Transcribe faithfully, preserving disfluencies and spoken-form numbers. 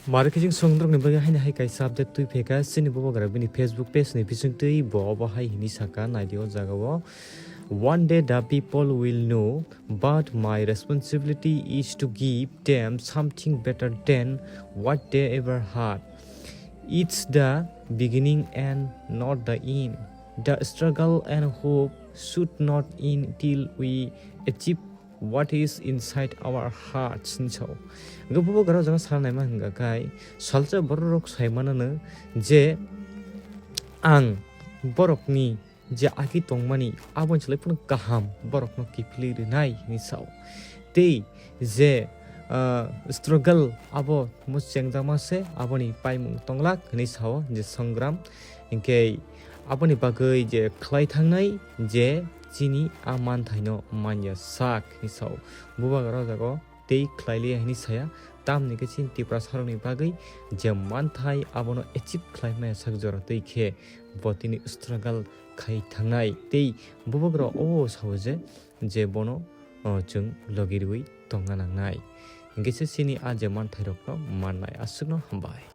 Mare khe chwng songdrokni bagwi haino hai kaisa update twi phaikha, chini bubagra bini Facebook page ni bisingtwi bo obo hai hwnwi sakha, naidi o jaga o, "One day the people will know, but my responsibility is to give them something better than what they ever had. It's the beginning and not the end. The struggle and hope should not end till we achieve what is inside our hearts," hinwi sao. Hwnkhe bubagra o jaga sana naima hwnkha khai, salsa bororok saimanano je ang borokni je agi tongmani aboni slai phano kaham borokno kiphilwi rwnai hinwi sao. Tei je, ah, struggle abo mo chengjakma se, aboni paimung tonglak hinwi sao je Songram. Hinkhe aboni bagwi je khlai thangnai je chini a manthaino manya sak hinwi sao. Bubagra o jaga o tei khlai liya hinwi saya, tamni khe chini Tiprasarokni bagwi je manthai abono achieve khlai maya sak jora twi khe bo tini struggle khai thangnai tei bubagra o sao je, je bono, o, chwng logi rwui tongna nangnai. Hinkhe se chini a je manthairokno mannai. Aswkno hambai.